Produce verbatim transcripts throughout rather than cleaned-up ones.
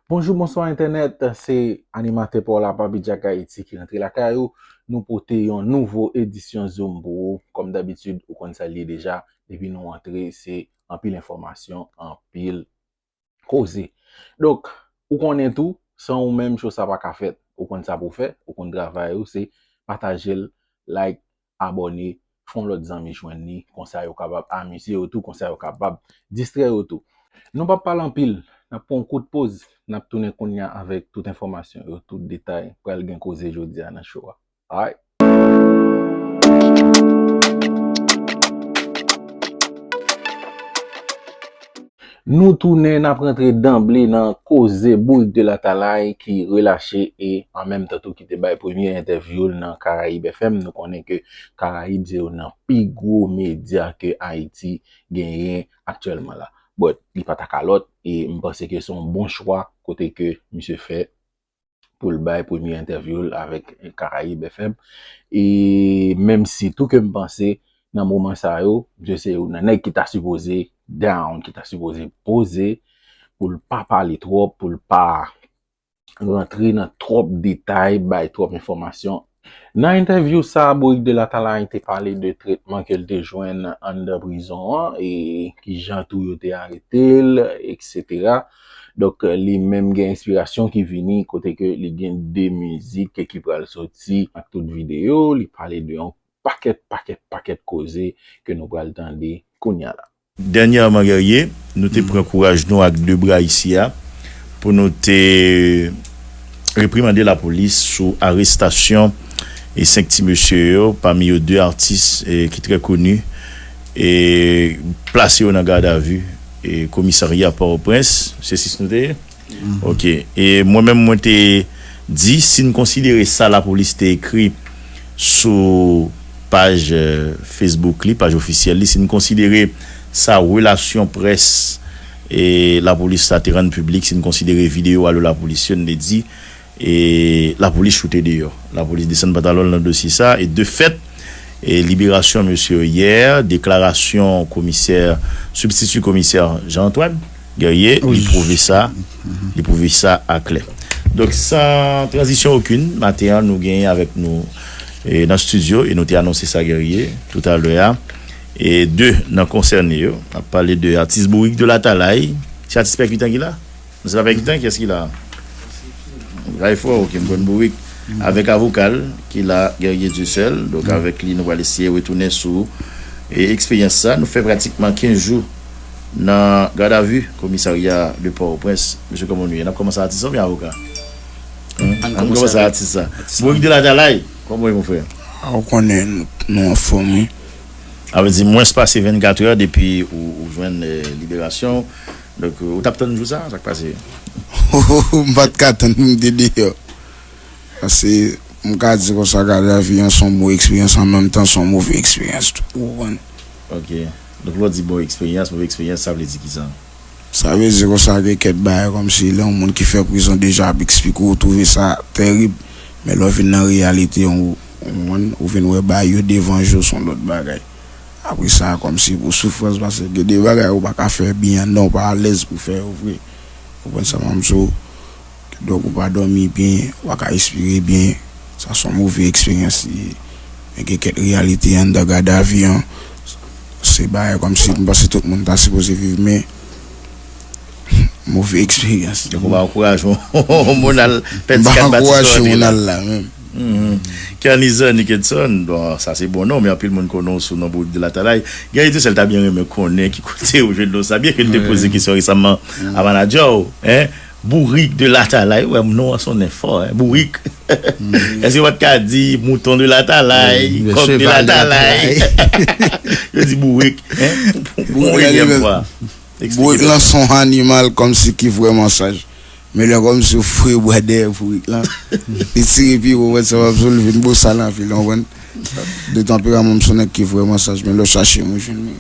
Bonjou, bonswa entènèt, se animatè pa w la, Papi Jack Haïti ki rantre lakay ou. Nou pote yon nouvo edisyon Zoom pou ou. Kòm dabitid, ou konn sa l ye deja. Depi nou antre, se anpil enfòmasyon, anpil koze. Donk, ou konnen tou, san ou menm, cho sa pa ka fèt. Ou konn sa pou w fè, ou konn travay ou, se pataje l, like, abòne, fè yon lòt zanmi jwenn li, konsa yo kapab amize yo tou, konsa yo kapab distrè yo tou. Nou p ap pale anpil, n ap pran yon kout poz, n ap tounen kounye a avèk tout enfòmasyon yo, tout detay. Pral gen koze jodi a nan cho a. Alright. Nou tounen, n ap rantre danble nan koze Bourik de Latalay ki relache e an menm tan tou ki te bay premye entèvyou l nan Karayib F M. Nou konnen ke Karayib se youn nan pi gwo medya ke Ayiti genyen aktyèlman la. But, li pa ta ka lòt e m panse ke se yon bon chwa kote ke misye fè pou l bay premye entèvyou l avèk Karayib F M. E menm si tou ke m panse nan moman sa yo, misye se youn nan nèg ki ta sipoze down, ki ta sipoze poze, pou l pa pale twòp, pou l pa rantre nan twòp detay, bay twòp enfòmasyon. Nan entèvyou sa, Bourik de Latalay te pale de tretman ke l te jwenn anndan prizon an, e kijan tou yo te arete l, etsetera. Donk, li menm gen enspirasyon ki vini kote ke li gen de mizik ki pral soti ak tout videyo, li pale de yon pakèt, pakèt, pakèt koze ke nou pral tande kounye a la. Dènyèman, Guerrier, nou te pran kouraj nou ak de bra isi a pou nou te reprimande lapolis sou arestasyon e senk ti mesye yo, pami yo de atis, e, ki trè koni, e plase yo nan gadavi, e komisarya Pòtoprens, se sis nou te ye? Ok. E mwen menm, mwen te di, si n konsidere sa lapolis te ekri sou paj, eh, Facebook li, paj ofisyèl li, si n konsidere sa relasyon près e lapolis la te rann piblik, si n konsidere videyo alo lapolis yo, n te di, e lapolis choute deyò. Lapolis desann pantalon l nan dosye sa, e de fèt, e liberasyon mesye yo yè, deklarasyon komisè, sibstiti komisè Jean Antoine Guerrier, li pwouve sa, li pwouve sa aklè. Donk, san tranzisyon okenn, maten an, nou genyen avèk nou, e, nan estidyo, e nou te anonse sa, Guerrier, toutalè a, e de nan konsène yo, n ap pale de atis Bourik de Latalay, se atis pèkitan ki la? Non, se pa pèkitan, kiyès ki la? Rayfò, ok, m konn Bourik. Avèk avoka l ki la, Guerrier Dieuseul. Donk, avèk li, nou pral eseye retounen sou, e, eksperyans sa. Nou fè pratikman kenz jou nan gadavi komisarya de Pòtoprens. Mesye, kòman nou ye? N ap kòmanse atis sa oubyen avoka? Ann kòmanse atis sa. Bourik de Latalay, kòman w ye, mon frè? A, ou konnen, nou, nou anfòm, wi. A vle di, mwens pase vennkat è depi ou, ou jwenn, e, liberasyon w. Donk, ou t ap tann jou sa? Sa k pase? M pa t ka tann pou m te deyò. Paske, m ka di konsa, gadavi an se yon bon eksperyans, an menm tan, se yon move eksperyans tou. Ou konprann? Ok. Donk, lè w di bon eksperyans, move eksperyans, sa vle di kisa? Sa vle di konsa, gen kèk bagay kòmsi lè yon moun ki fè prizon deja ap eksplike w, ou twouve sa tèrib. Men lè w vin nan reyalite, ou, ou konprann, ou vin wè bagay yo devan je w, se yon lòt bagay. Apre sa, kòmsi pou soufrans, paske gen de bagay ou pa ka fè byen anndan, ou pa alèz pou fè yo vre. Ou konprann sa m ap di w? Donk, ou pa dòmi byen, ou pa ka respire byen. Sa se yon move eksperyans li ye. Men gen kèk reyalite anndan gadavi an. Se bagay kòmsi m panse tout moun ta sipoze viv, men move eksperyans. Donk, ou pa ankouraje yon moun al pèdi kat batis yo antre la. M pa ankouraje moun al la menm. Mhm. Kernizan Nickedson, bon, sa se bon non, men anpil moun konnen w sou non Bourik de Latalay. Guerrier Dieuseul ta byen renmen konnen ki kote ou jwenn non sa, byen ke l te poze kesyon resaman a manadjè w, en, Bourik de Latalay, ou wè non an sonnen fò, en, Bourik. Èske w pa t ka di Mouton de Latalay, Kòk de Latalay? Yo di Bourik, en, pou premyè fwa. Bourik lan se yon animal kòmsi ki vrèman saj. Men lè kòmsi w foure bwa dèyè Bourik lan, li tire pi wo, ou konprann sa m ap di w, li vin bosal anpil, ou konprann? De tanperaman m se yon nèg ki vrèman saj, men lè w chache m, ou jwenn li.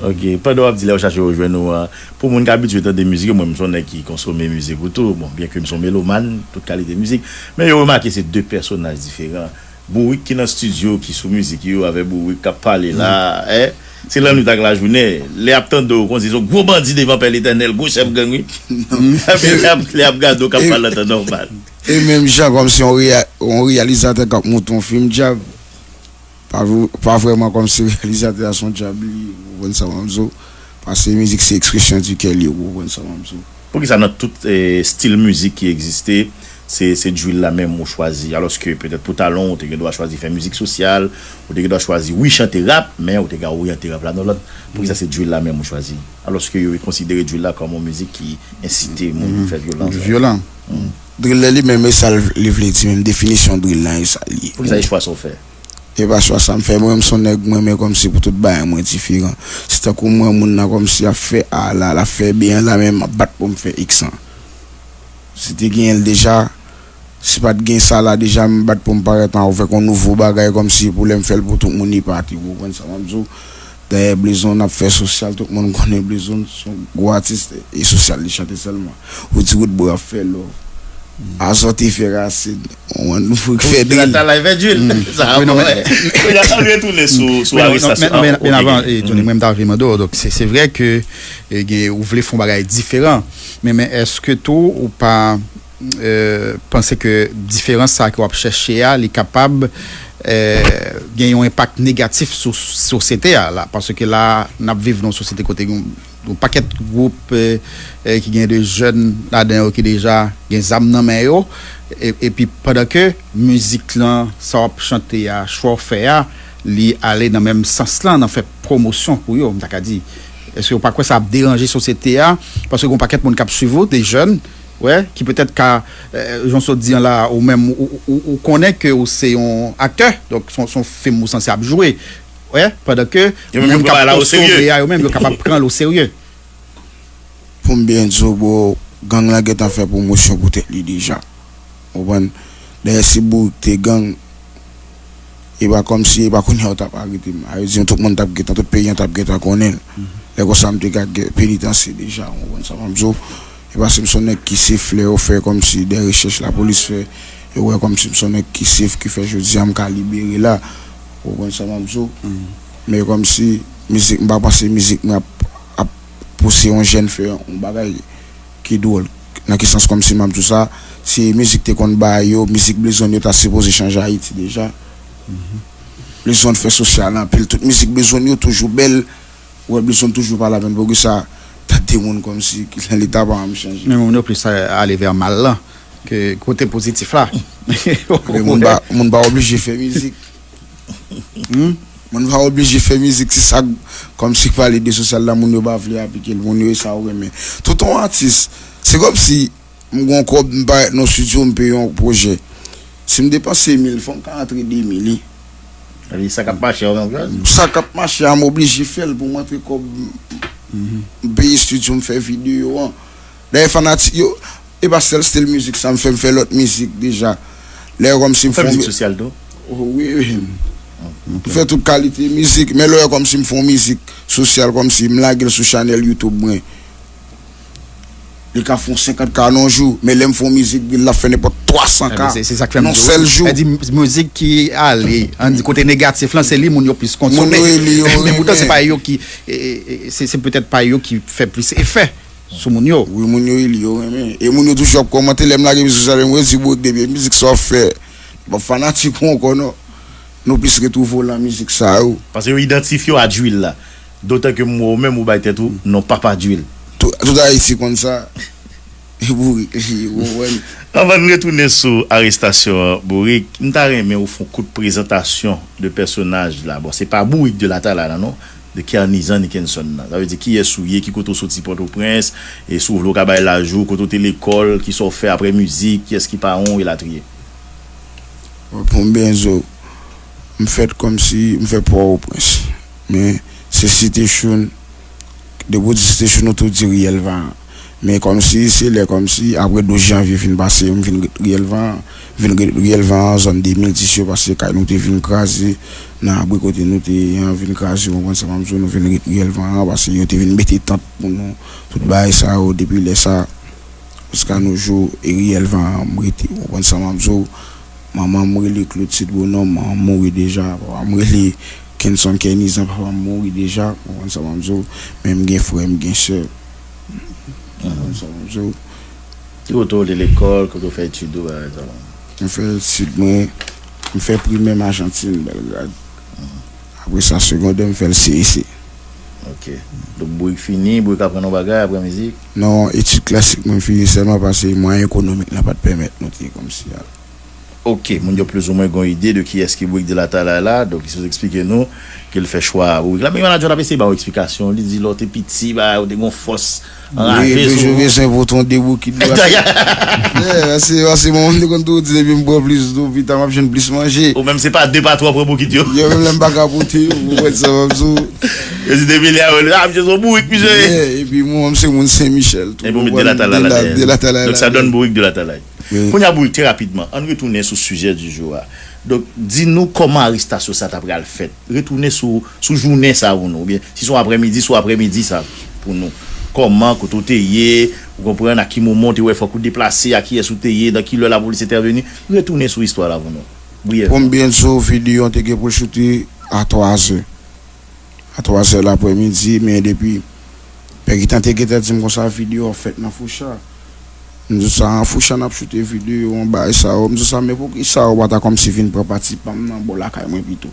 Ok, pandan w ap di lè w chache yo jwenn ou an, pou moun k abitye tande mizik yo, mwen m se yon nèg ki konsome mizik ou tou, bon, byen ke m se yon melomàn, tout kalite mizik, men yo remake se de pèsonaj diferan. Bourik ki nan estidyo, ki sou mizik yo, avèk Bourik k ap pale la, en, Se lannwit ak lajounen. Lè y ap tande w, konsi se yon gwo bandi devan Pè Letènèl, gwo chèf gang, wi. Lè y ap, lè y ap gade w k ap pale an tan nòmal. E menm jan kòmsi yon reya- yon reyalizatè k ap monte yon fim djab, pa, vre- pa vrèman kòmsi reyalizatè a se yon djab li ye, ou konprann sa m ap di w? Paske mizik se ekspresyon di kè li ye, ou konprann sa m ap di w? Poukisa nan tout eh, stil mizik ki egziste, se se drill la menm ou chwazi? Alòske petèt pou talon, ou te gen dwa chwazi fè mizik sosyal, ou te gen dwa chwazi, wi, chante rap, men ou te ka oryante rap la nan lòt. Poukisa se drill la menm ou chwazi? Alòske yo konsidere drill la kòm yon mizik ki ensite moun pou fè vyolans. Vyolan. Drill la li menm, e sa l- li vle di menm, definisyon drill la, e sa l ye. Poukisa e chwa sa w fè? E pa chwa sa m fè, mwen menm se yon nèg mwen, men kòmsi pou tout bagay mwen diferan. Se tankou m wè moun nan kòmsi ap fè A la, l ap fè B an la, men m ap bat pou m fè X an. Si te genyen l deja, si pa t gen sa la deja, m bat pou m parèt an avèk yon nouvo bagay, kòmsi pou lè m fè l pou tout moun epate, ou konprann sa m ap di w? Dayè Blezon ap fè sosyal, tout moun konnen Blezon se yon gwo atis e sosyal li chante sèlman. Ou di Roodboy ap fè love. Azò te fè rasin. Ou konprann, nou fèk fè drill. Jonathan la fè drill. Sa a bon. Kounya ann retounen sou sou arestasyon. Men avan, Johnny, mwen m ta vle mande w, donk se se vre ke eh, gen- ou vle fè yon bagay diferan, men men èske tou ou pa eh, panse ke diferans sa ke w ap chèche a, li kapab eh, gen yon enpak negatif sou sosyete a la? Paske la, n ap viv nan yon sosyete kote gen yon pakèt gwoup eh, eh, ki gen de jèn ladan yo ki deja gen zam nan men yo, e- epi pandan ke mizik lan, sa w ap chante a, chwa w fè a, li ale nan menm sans lan, nan fè pwomosyon pou yo, m ta ka di. Èske w pa kwè sa ap deranje sosyete a? Paske gen yon pakèt moun k ap swiv ou, de jèn, wè, ki petèt ka, eh, jan w sot di an la, ou menm, ou, ou, ou konnen ke ou se yon aktè, donk se yon- se yon fim ou sanse ap jwe, wè, pandan ke Yo menm yo pral pran l o serye. Yo menm yo kapab pran l o serye. Pou m byen di w, bro, gang lan gentan fè pwomosyon pou tèt li deja. Ou konprann? Dayè, si Bourik te gang, e pa kòmsi, e pa kounye a yo t ap arete m. A vle di, tout moun t ap gentan, tout peyi an t ap gentan konnen l. Lè konsa, m te ka gen penitansye deja, ou konprann sa m ap di w? E paske m se yon nèg ki sif, lè yo fè kòmsi de rechèch lapolis fè, yo wè kòmsi m se yon nèg ki sif, ki fè jodi a m ka libere la. Ou konprann sa m ap di w? Men kòmsi, mizik, m pa panse mizik mwen ap, ap pouse yon jèn fè yon bagay ki dwòl. Nan ki sans kòmsi m ap di w sa, si mizik te konn bay yo, mizik Blezon yo ta sipoze chanje Ayiti deja. Blezon fè sosyal anpil, tout mizik Blezon yo toujou bèl, ou wè Blezon toujou pa lapenn, poukisa ta de moun kòmsi ki nan leta pa janm chanje? Men moun yo plis ale vè mal lan ke kote pozitif la. Moun pa, moun pa oblije fè mizik. Moun pa oblije fè mizik, se sa k- kòmsi k pale de sosyal la, moun yo pa vle aplike l, moun yo e sa yo renmen. Tout yon atis, se kòmsi m gon kòb, m parèt nan estidyo, m peye yon pwojè. Si m depanse mil, fò m ka antre de mil, wi. Sa k ap mache a, ou menm, sa k ap mache a, m oblije fè l pou m antre kòb, m peye estidyo, m fè videyo an. Dayè fanatik yo, e pa sèl stil mizik sa m fè, m fè lòt mizik deja. Lè yo kòmsi m fè yon. Ou fè mizik sosyal tou? Wi, wi. M fè tout kalite mizik, men lè yo kòmsi m fè yon mizik sosyal, kòmsi m lage l sou chanèl YouTube mwen. Li ka fè yon senkant K nan yon jou, men lè m fè yon mizik, li ap fè nenpòt twa san K nan yon sèl jou. Di mizik ki ale, ann di kote negatif lan, se li moun yo plis konsome. Moun yo e li yo renmen. Men poutan se pa yo ki, se petèt pa yo ki fè plis efè sou moun yo. Wi, moun yo e li yo renmen. E moun yo toujou ap kòmante lè m lage mizik sa, lè m redi Bourik depi e mizik sa w ap fè. M p ap fanatik ou ankò non. Nou plis retwouve w lan mizik sa yo. Paske yo idantifye w a drill la. Dotan ke m wè w menm ou bay tèt ou non papa drill. Tout, tout Ayiti konn sa. E Bourik li ye, ou konprann? Anvan n retounen sou arestasyon an, Bourik, m ta renmen ou fè yon kout prezantasyon de pèsonaj la. Bon, se pa Bourik de Latala la non. De Kernizan Nickenson nan. Sa vle di kiyès ou ye, ki kote w soti Pòtoprens, e si w vle w ka bay laj ou, kote w te lekòl, kisa w fè apre mizik, kiyès ki paran w, elatriye. Bon, pou m byen di w, m fèt kòmsi m fèt Pòtoprens. Men, se Site Choun, depi w di Site Choun, ou tou di Riyèl Vayan. Men kòmsi, se lè kòmsi, apre douz janvye fin pase, m vin ret Riyèl Vayan. M vin ret Riyèl Vayan, zòn de mil dis yo, paske kay nou te vin kraze, nan abri kote nou te ye an vin kraze, ou konprann sa m ap di w, nou vin ret Riyèl Vayan, paske yo te vin mete tant pou nou, tout bagay sa yo, depi lè sa, jiska nos jours, e Riyèl Vayan m rete, ou konprann sa m ap di w, manman m rele Clotilde Bonhomme, manman m mouri deja, papa m rele Kenson Kenizan, papa m mouri deja, ou konprann sa m ap di w, men m gen frè, m gen sè. Ou konprann sa m ap di w? Ki kote w te lekòl, kote w fè etid ou, bagay sa la? M fè etid mwen, m fè primè m Ajantin, Bèlgrad. Apre sa, segondè, m fè l C E C. Ok. Donk, bourik fini, bourik aprann yon bagay, aprann mizik? Non, etid klasik mwen fini sèlman paske mwayen ekonomik la pa t pèmèt nou te kòmsi al. Ok, moun yo plizoumwen gen yon ide de kiyès ki bourik de Latalay la, donk si w eksplike nou ke l fè chwa bourik la, men manadjè w t ap eseye ba w eksplikasyon, li di lè w te piti, ba, ou te gen yon fòs anraje sou ou. Wi, toujou bezwen pote yon de bourik de Latalay. Paske manman m te konn toujou di depi m pran plis dlo, pita m ap jwenn plis manje. Ou menm se pa de pa twa pran bourik yo. Yo menm lè m pa ka pote yo, ou konprann sa m ap di w. Yo di depi lè a, a misye se yon bourik misye ye. Epi mwen menm se moun Sen Michèl tou. Epi w met de Latalay la dèyè. Donk sa donn bourik de Latalay. Kounye a bourik, trè rapidman, ann retounen sou sijè di jou a. Donk, di nou kòman arestasyon sa ta pral fèt. Retounen sou, sou jounen sa pou nou, oubyen si se yon aprèmidi, se yon aprèmidi sa pou nou. Kòman, kote w te ye, ou konprann, a ki moman w te wè fòk ou deplase, a kiyès ou te ye, nan ki lè lapolis entèveni. Retounen sou istwa la pou nou, briyèvman. Pou m byen di w, videyo an te gen pou l choute a twazè. A twazè laprèmidi, men depi Pè Kitan te gentan di m konsa, videyo ap fèt nan Foucha. M di sa, an Foucha n ap choute videyo an, bagay sa yo. M di sa, men poukisa ou pa ta kòmsi vin pran pati pa m nan bò lakay mwen pito?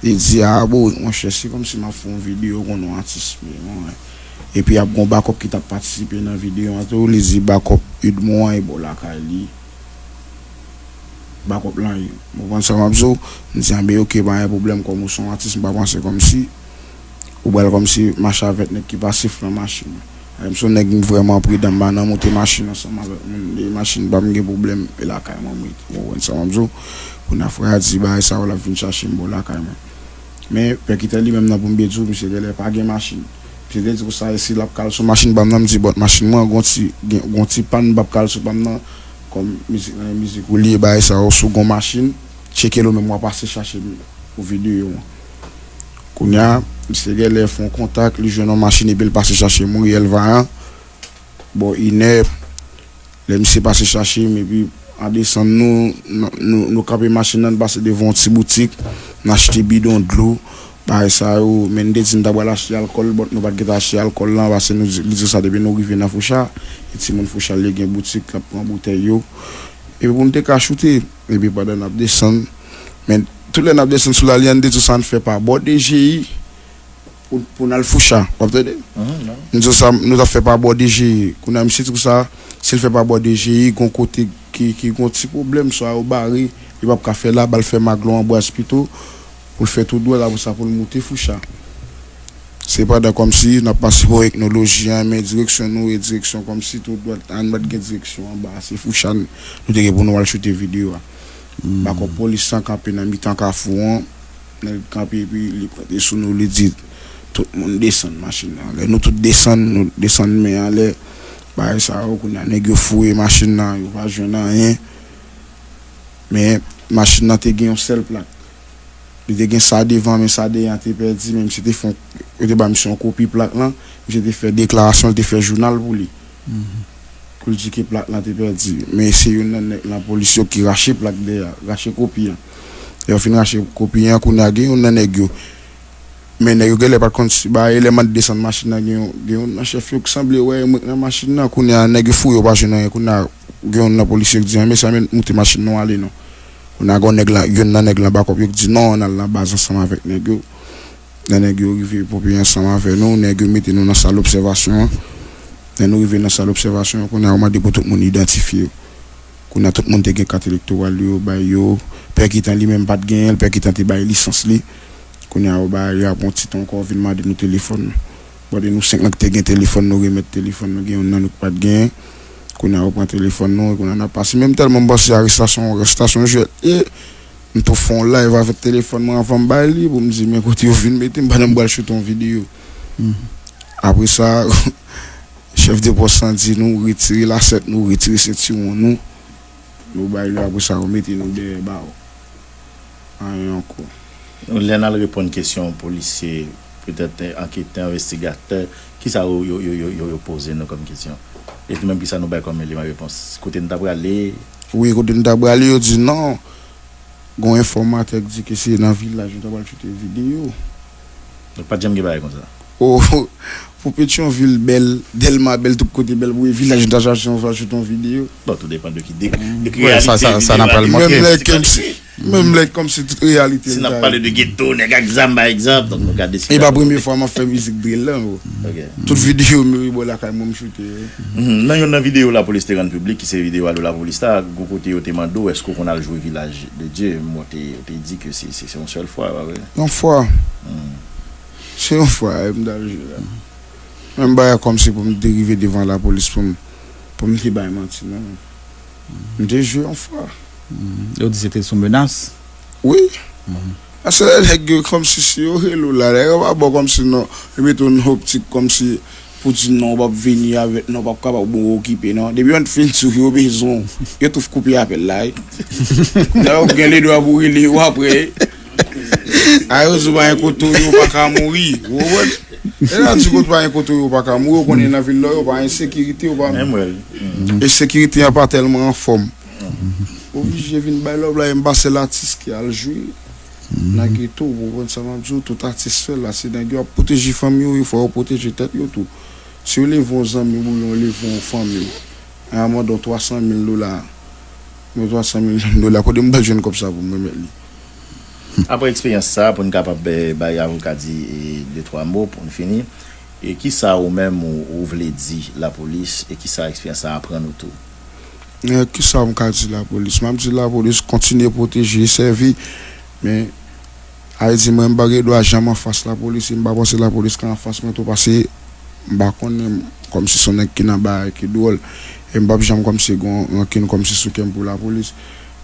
Li di, a, bourik, monchè, se kòmsi m ap fè yon videyo kon yon atis, men, epi ap gen yon bakòp ki t ap patisipe nan videyo an tou, li di bakòp Edmond an e bò lakay li. Bakòp lan ye. Ou konprann sa m ap di w? M di, anben, oke, pa gen pwoblèm, kòm ou se yon atis, m pa panse kòmsi ou pral kòmsi mache avèk nèg ki pasif nan machin nan. Alò, m se yon nèg m vrèman pridan, m pa nan moute machin ansanm avèk moun. Lè machin pa m gen pwoblèm, e lakay mwen m rete. Ou konprann sa m ap di w? Kounye a frè a di, bagay sa yo, l ap vin chache m bò lakay mwen. Men, Pè Kitan li menm nan pou m byen di w, misye genlè pa gen machin. Misye te di konsa, e si l ap kal sou machin pa m nan, m di, but machin mwen gon ti, gen, gon ti pàn, m p ap kal sou pa m nan, kòm mizik lan e mizik ou li ye, bagay sa yo, si w gon machin, tcheke l ou menm, w a pase chache m pou videyo an. Kounye a, misye genlè fè yon kontak, li jwenn yon machin epi l pase chache Muriel Vaillant, bò inè, lè misye pase chache m, epi an desann nou, n, nou, nou kanpe machin nan, n pase devan yon ti boutik, n achte bidon dlo, bagay sa yo, men n te di n ta pral achte alkòl, but nou pa t gentan achte alkòl lan, paske nou di, li di sa depi nou rive nan Foucha, e timoun Foucha li gen boutik, l ap pran boutèy yo. Epi pou n te ka choute, epi pandan n ap desann, men tout lè n ap desann sou lari a, n te di sa n fè pa bò D G I, pou, pou n al Foucha, w ap tande? M di w sa, nou t ap fè pa bò D G I. Kounye a, misye di konsa, si l fè pa bò D G I, gon kote ki, ki gon ti pwoblèm, swa yo bare, li p ap ka fè la, ba l fè Maglon Anbwaz pito, pou l fè tou dwat, apre sa pou l moute Foucha. Se pandan kòmsi n ap pase bò Etnoloji an, men direksyon nou e direksyon kòmsi tou dwat, a n pa t gen direksyon anba, se Foucha n, nou te gen pou nou al choute videyo a. Bakòp polis lan kanpe nan mitan kafou an, nèg kanpe epi li pwente sou nou, li di tout moun desann machin nan. Lè nou tout desann, nou desann men anlè, bagay sa yo, kounye a nèg yo fouye machin nan, yo pa jwenn anyen. Men machin nan te gen yon sèl plak. Li te gen sa devan, men sa dèyè an te pèdi, men misye te fè yon, yo te ba misye yon kopi plak lan, misye te fè deklarasyon, li te fè jounal pou li. Pou l di ke plak lan te pèdi. Men se youn nan nèg lan polis yo ki rache plak dèyè a, rache kopi an. Lè yo fin rache kopi an, kounye a gen youn nan nèg yo. Men nèg yo genlè pa t konn si bagay, lè m ap desann machin nan, gen yon, gen youn nan chèf yo ki sanble wè mwen nan machin nan. Kounye a nèg yo fouye, yo pa jwenn anyen. Kounye a gen youn nan polis yo ki di, men sa men moute machin nou ale non. Kounye a gen yon nèg la, youn nan nèg lan bakòp yo ki di non, ann al nan baz ansanm avèk nèg yo. Lè nèg yo rive, ponpye ansanm avè nou, nèg yo mete nou nan sal obsèvasyon an. Lè nou rive nan sal obsèvasyon an, kounye a yo mande pou tout moun idantifye yo. Kounye a tout moun te gen kat elektoral yo, yo bay yo. Pè Kitan li menm pa t genyen l, Pè Kitan te bay lisans li. Kounye a yo bay yo apre yon ti tan ankò, vin mande nou telefòn nou. Bon, de nou senk lan ki te gen telefòn, nou remèt telefòn nou, gen youn nan nou ki pa t genyen. Kounye a yo pran telefòn nou, e kounye a n ap pase. Men m tèlman m panse arestasyon, arestasyon jwèt. E M tou fè yon live avèk telefòn mwen anvan m bay li pou m di men kote yo vin mete m pandan m pral choute yon videyo. Apre sa, chèf de pòs lan di nou retire lasèt nou, retire sentiwon nou. Nou bay li, apre sa yo mete nou dèyè bawo. Anyen ankò. Lè n al reponn kesyon polisye, petèt anketè, envestigatè, kisa yo, yo, yo, yo, yo, yo poze nou kòm kesyon? E nou menm kisa nou bay kòm eleman repons? Kote n ta prale? Wi, kote n ta prale, yo di non. Gon enfòmatè k di ke se nan vilaj nou ta pral choute videyo. Donk pa t janm gen bagay konsa. Oh, pou Petyonvil bèl, Dèlma bèl, tout kote bèl, pou vilaj nou ta chache yon fwa choute yon videyo. Bon, tou depann de ki de, de ki reyalite sa, sa, sa n ap pral videyo a. Menm lè kèm si, menm lè kòmsi tout reyalite. Si n ap pale de geto, nèg ak zam pa egzanp, donk nou ka deside. E pa premye fwa m ap fè mizik drill la. Tout videyo m yo bò lakay mwen m choute yo. Nan youn nan videyo lapolis te rann piblik, ki se videyo Alo Lapolis la, gon kote yo te mande w èske w konn al jwe Vilaj de Dye, mwen te, te di ke se, se, se yon sèl fwa, pa vre? Yon fwa. Se yon fwa, e m t al jwe la. Menm bagay kòmsi pou m te rive devan lapolis pou m, pou m te bay manti, non. M te jwe yon fwa. Yo di se te sou menas? Wi. Paske lè nèg yo kòmsi si yo rele w la, nèg yo pa ba w kòmsi non, yo mete w nan optik kòmsi pou di non, w p ap vini avèk, non, w p ap kapab, bon, w okipe, non. Depi yo fin di w yo bezwen w, yo tou koupe apèl la, wi. Lè yo gen ledwa pou rele yo apre. A yo di w pa gen kote w ye, w pa ka mouri. Ou konprann? Lè yo di kote w pa gen kote w ye, w pa ka mouri, ou konnen nan vil la, yo pa ensekirite, yo pa. Ensekirite an pa tèlman anfòm. Oblije vin bay love la, e m pa sèl atis ki al jwe nan geto, ou konprann sa m ap di w, tout atis fè l la, se nèg yo ap pwoteje fanmi yo, fò yo pwoteje tèt yo tou. Si yo leve yon zanmi w oubyen yo leve yon fanmi w, a mande w twa san mil dola, men twa san mil dola, kote m pral jwenn kòb sa pou m remèt li? Apre eksperyans sa, pou n kapab bay avoka di de twa mo pou n fini, e kisa ou menm ou, ou vle di lapolis, e kisa eksperyans sa aprann ou tou? Kisa m ka di lapolis? M ap di lapolis kontinye pwoteje e sèvi, men Ayiti, mwen, m pa gen dwa janm anfas lapolis, e m pa panse lapolis ka anfas mwen tou, paske m pa konnen, kòmsi se yon nèg ki nan bagay ki dwòl, e m p ap janm kòmsi gen yon rankin kòmsi sou kè m pou lapolis.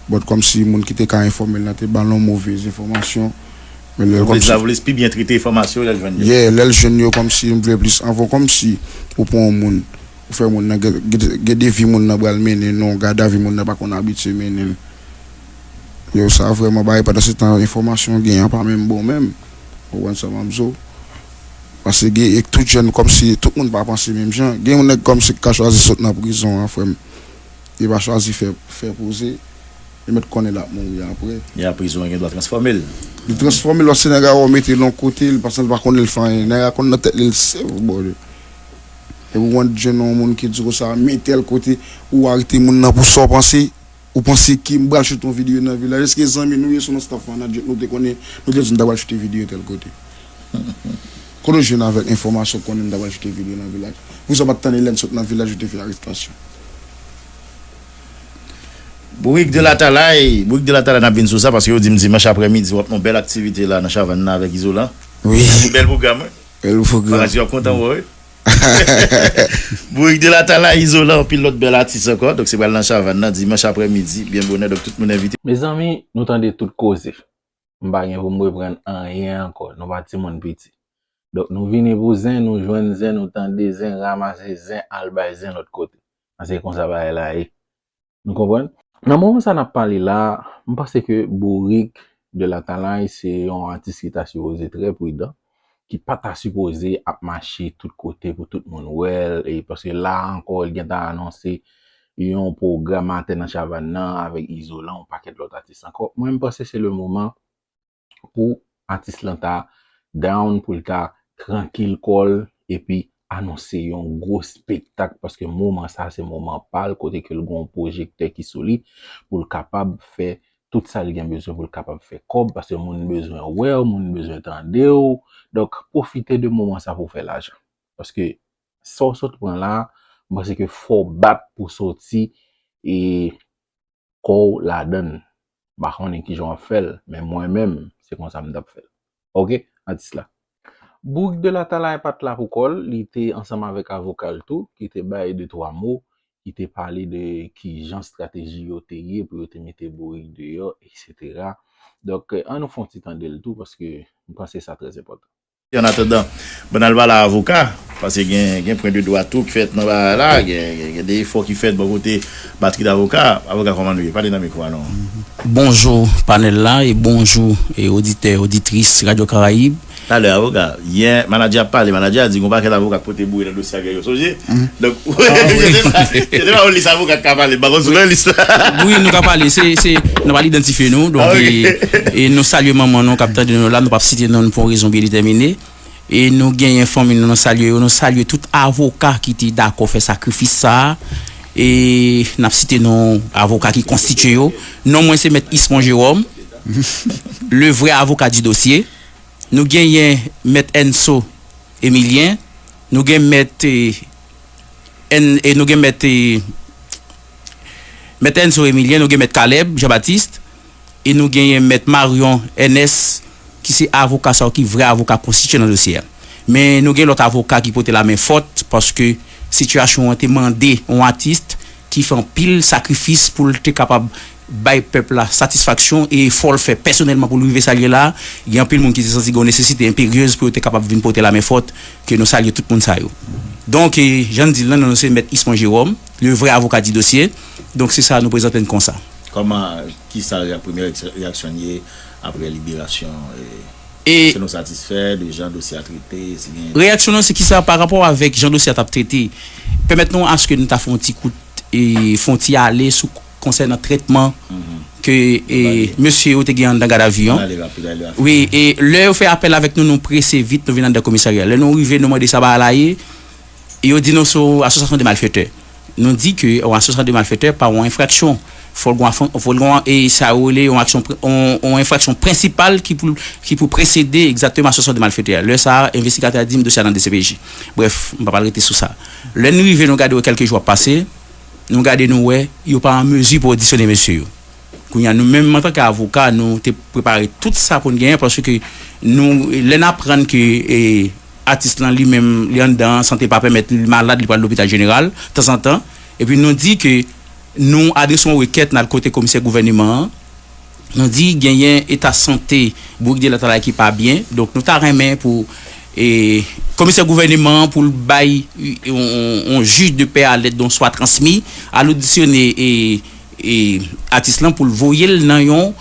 But kòmsi moun ki te ka enfòme l lan te ba l yon move enfòmasyon. Men lè l kòmsi. Lapolis pi byen trete enfòmasyon lè l jwenn yo. Yeah, lè l jwenn yo kòmsi m vle plis anvan kòmsi ou pran yon moun, ou fè moun nan gen, gen, gen de vi moun nan pral mennen non, gadavi moun nan pa konn abitye mennen l. Yo, sa vrèman bagay, pandan se tan enfòmasyon w genyen an pa menm bon menm. Ou konprann sa m ap di w? Paske gen, e tout jèn kòmsi, tout moun pa panse menm jan. Gen yon nèg kòmsi ki ka chwazi sot nan prizon an, frè m. Li pa chwazi fè, fè poze. Li mèt konnen l ap mouri apre. Li a prizon, yo gen dwa transfòme l. Li transfòme l, paske nèg a wè w mete l yon kote, li panse l pa konnen l fè anyen. Nèg a konn nan tèt li, l se, bòdè. Epi w konn jwenn yon moun ki di konsa, men tèl kote, ou arete moun nan pou sa w panse. Ou panse ki m pral choute yon videyo nan vilaj? Èske zanmi nou ye, se yon staff manager nou te konnen, nou te di n ta pral choute videyo tèl kote? Kote w jwenn avèk enfòmasyon konnen n ta pral choute videyo nan vilaj? Poukisa w pa t tann Hélène sot nan vilaj ou te fè arestasyon? Bourik de Latalay, Bourik de Latalay, n ap vin sou sa paske yo di m dimanch aprèmidi w ap nan yon bèl aktivite la nan Chavann nan avèk Izolan. Wi. Bèl pwogram, wi. Bèl pwogram. Parazit w ap kontan wè w, wi. Bourik de Latalay, Izolan, anpil lòt bèl atis ankò. Donk se pral nan Chavann nan dimanch aprèmidi, byen bonè. Donk tout moun envite. Mezanmi, nou tande tout koze. M pa gen pou m reprann anyen ankò. Nou pa timoun piti. Donk nou vini pou zen, nou jwenn zen, nou tande zen, ranmase zen, al bay zen lòt kote. Paske se konsa bagay la ye. Nou konprann? Nan moman sa n ap pale la, m panse ke Bourik de Latalay se yon atis ki ta sipoze trè pridan, ki pa ta sipoze ap mache tout kote pou tout moun wè l, e paske la ankò, li gentan anonse yon pwogram atè nan Chavann nan avèk Izolan, yon pakèt lòt atis ankò. Mwen, m panse se le moman pou atis lan ta down, pou l ta trankil kò l, epi anonse yon gwo spektak, paske moman sa se moman pa l, kote ke l gen yon pwojektè ki sou li, pou l kapab fè tout sa l gen bezwen pou l kapab fè kòb, paske moun bezwen wè w, moun bezwen tande w. Donk, pwofite de moman sa pou w fè lajan. Paske sa w sot pran la, m panse ke fò w bat pou soti e kò w ladan l. M pa konnen kijan w ap fè l, men mwen menm, se konsa m t ap fè l. Oke, atis la. Bourik de Latalay pa t la pou kò l, li te ansanm avèk avoka l tou, ki te bay de twa mo, ki te pale de kijan estrateji yo te ye pou yo te mete Bourik deyò, etsetera. Donk, ann nou fè yon ti tande l tou, paske m panse sa trè enpòtan. Annatandan, bann al pale a avoka, paske gen, gen pwen de dwa tou ki fèt nan bagay la, gen, gen, gen de efò ki fèt bò kote batri davoka. Avoka, kòman nou ye? Pale nan mikwo a non. Bonjou panèl la e bonjou e oditè, oditris Radyo Karayib. Talè, avoka, yè, manadjè ap pale, manadjè a di gon pakèt avoka k pote boure nan dosye a, gen yo sonje. Donk, se te pa, se te pa yon lis avoka k ka pale, m pa konn si w nan lis la. Wi, nou ka pale, se, se, nou pral idantifye nou, donk, e, e nou salye manman nou k ap tande nou la, nou p ap site non nou pou yon rezon byen detèmine. E nou genyen fanmi nou, nou salye yo, nou salye tout avoka ki te dakò fè sakrifis sa a. E n ap site non avoka ki konstitye yo. Non mwen se Mèt Ismon Jérôme, le vrai avocat du dossier. Nou genyen Mèt Enso Emilyen, nou gen Mèt, e, N, e nou gen Mèt, e, Mèt Enso Emilyen, nou gen Mèt Kalèb Jean Baptiste, e nou genyen Mèt Marion Ernest, ki se avoka sa yo ki vrè avoka konstitye nan dosye a. Men nou gen lòt avoka ki pote lamen fòt, paske sitiyasyon an te mande yon atis ki fè anpil sakrifis pou l te kapab bay pèp la satisfaksyon e efò l fè pèsonèlman pou l rive sa l ye la. Gen anpil moun ki te santi gen yon nesesite enperyez pou yo te kapab vin pote lamen fòt, ke nou salye tout moun sa yo. Donk, e, jan n di l lan, non nou se Mèt Ismon Jérôme, le vrai avocat du dossier. Donk, se sa nou prezante n konsa. Kòman, kisa reyè-, premye reyè-, reyaksyon n ye apre liberasyon, e, E eske nou satisfè de jan dosye a trete, si gen reyaksyon nan se kisa pa rapò avèk jan dosye a t ap trete? Pèmèt nou aske nou ta fè yon ti kout, e, fè yon ti ale sou konsènan trètman ke, e, mesye yo te gen anndan gadavi an. Wi, e lè yo fè apèl avèk nou, nou prese vit, nou vin anndan komisarya. Lè nou rive, nou mande sa bagay la ye. Yo di nou se yon asosyasyon de malfetè. Nou di ke yon asosyasyon de malfetè pa yon enfraksyon. Fò l gen, fò l gen, e sa yo rele yon aksyon, yon, yon enfraksyon prensipal ki pou, ki pou presede egzakteman asosyasyon de malfetè. Lè sa a, envestigatè a di m dosye a nan D C P J. Brèf, m pa pral rete sou sa. Lè n rive, nou gade yo kèlke jou ap pase, nou gade, nou wè, yo pa an mezi pou odisyone mesye yo. Kounye a, nou menm, antanke avoka, nou te prepare tout sa pou n genyen, paske nou, lè n aprann ke, e, atis lan, li menm, li anndan, sante pa pèmèt li, li malad, li pral lopital jeneral, tanzantan. Epi nou di ke nou adrese yon rekèt, n al kote komisè gouvèneman an. Nou di genyen eta sante Bourik de Latalay ki pa byen. Donk, nou ta renmen pou, e, komisè gouvèneman an pou l bay yon, yon, yon jij de pè a lèt donswa transmi, al odisyone, e, e, atis lan pou l voye l nan yon